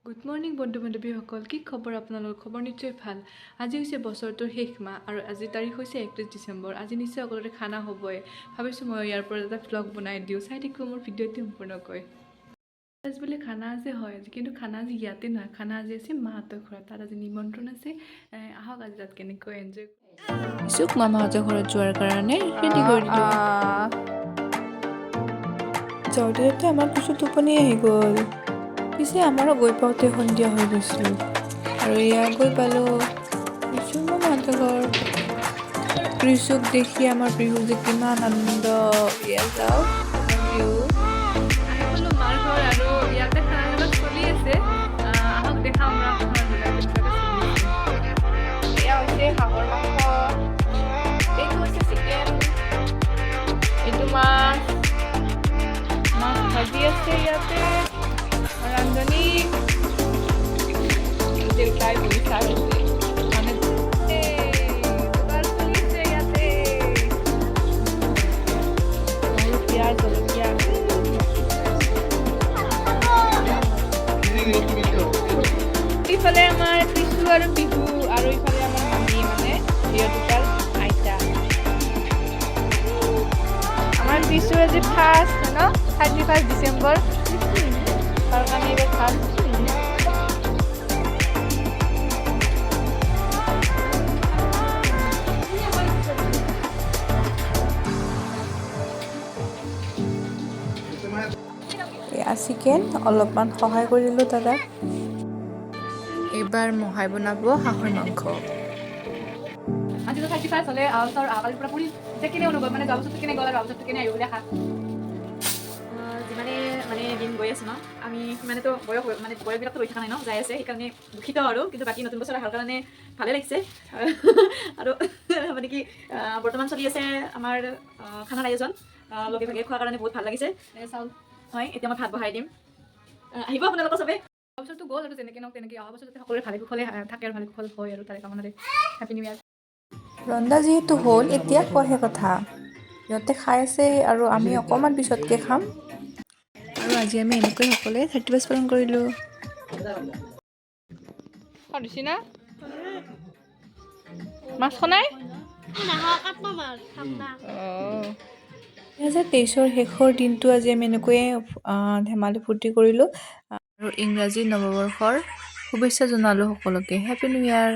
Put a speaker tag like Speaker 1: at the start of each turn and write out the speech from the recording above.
Speaker 1: Good morning বন্ধু বান্ধৱীসকল, কি খবৰ আপোনালোকৰ? খবৰ নিশ্চয় ভাল। আজি হৈছে বছৰটোৰ শেষ মাহ আৰু আজিৰ তাৰিখ হৈছে 31 ডিচেম্বৰ। আজি নিশ্চয় সকলোৰে খানা হ'বই। ভাবিছোঁ মই ইয়াৰ পৰা এটা ভ্লগ বনাই দিওঁ, চাই থাকিব মোৰ ভিডিঅ'টো সম্পূৰ্ণকৈ। আজি বোলে খানা আছে হয় আজি, কিন্তু খানা আজি ইয়াতে নহয়, খানা আজি আছে মাহঁতৰ ঘৰত। তাত আজি নিমন্ত্ৰণ আছে। আহক আজি তাত কেনেকৈ এনজয় চুক মামাহঁতৰ ঘৰত যোৱাৰ কাৰণে ৰেডি কৰি দিলোঁ। যাওঁতে যাওঁতে আমাৰ কিছু টোপনি আহি গ'ল। পিছে আমাৰো গৈ পাওঁতে সন্ধিয়া হৈ গৈছিল আৰু এয়া গৈ পালোঁ কিছু মামাহঁতৰ ঘৰ। কৃষক দেখি আমাৰ বিহু যে কিমান আনন্দ। এয়া যাওক বিহু আহি গ'লোঁ মাৰ ঘৰ আৰু ইয়াতে খানা যোগাৰ চলি আছে। আহক দেখাওঁ আমাৰ খানা যোগাৰ কেনেকুৱাকৈ চলি আছে। এয়া হৈছে হাঁহৰ মাংস, এইটো হৈছে চিকেন, এইটো মাছ, মাছ ভাজি আছে ইয়াতে ৰান্ধনি দেউতাই বহি চাই আছে। মানে যোগাৰ চলিছে ইয়াতে, নহৰু, পিঁয়াজ, জলকীয়া। ইফালে আমাৰ পিছু আৰু বিহু আৰু ইফালে আমাৰ মামী, মানে সিহঁত আইতা। আমাৰ পিছু আজি ফাৰ্ষ্ট ন, 31 ডিচেম্বৰ, তাৰ কাৰণে এইবাৰ ফাৰ্ষ্ট।
Speaker 2: এয়া চিকেন, অলপমান সহায় কৰি দিলোঁ দাদাক।
Speaker 1: এইবাৰ মহাই বনাব হাঁহৰ মাংস। আজিতো 31 হ'লে অহা বছৰ অহাকালিৰ পৰা ফুৰি এতিয়া কেনে অনুভৱ, মানে যোৱা বছৰটো কেনে গ'ল আৰু অহা বছৰটো কেনে আহিব বুলি আশা?
Speaker 3: যিমানে মানে দিন গৈ আছে ন, আমি সিমানেতো বয়স মানে বয়সবিলাকতো ৰৈ থকা নাই ন, যাই আছে। সেইকাৰণে দুখিত আৰু কিন্তু বাকী নতুন বছৰ অহাৰ কাৰণে ভালে লাগিছে। আৰু মানে কি, বৰ্তমান চলি আছে আমাৰ খানাৰ আয়োজন। লগে ভাগে খোৱাৰ কাৰণে বহুত ভাল লাগিছে।
Speaker 1: চাউল
Speaker 3: হয়, এতিয়া মই ভাত বহাই দিম। আহিব আপোনালোকৰ চবে।
Speaker 1: অহা বছৰটো গ'ল আৰু যেনেকৈ নহওক তেনেকৈ অহা বছৰ যাতে সকলোৰে ভালে কুশলে থাকে আৰু ভালে কুশল হয় আৰু তাৰে কামনাৰে হেপী নিউ ইয়াৰ।
Speaker 2: ৰন্ধা যিহেতু হ'ল, এতিয়া খোৱাহে কথা। সিহঁতে খাই আছে আৰু আমি অকণমান পিছতকৈ খাম। আৰু আজি আমি এনেকৈ সকলোৱে 31 পালন কৰিলোঁ।
Speaker 1: দিছি না মাছ খনাই।
Speaker 2: 2023ৰ শেষৰ দিনটো আজি আমি এনেকৈয়ে ধেমালি ফূৰ্তি কৰিলোঁ আৰু ইংৰাজী নৱবৰ্ষৰ শুভেচ্ছা জনালোঁ সকলোকে। Happy new year.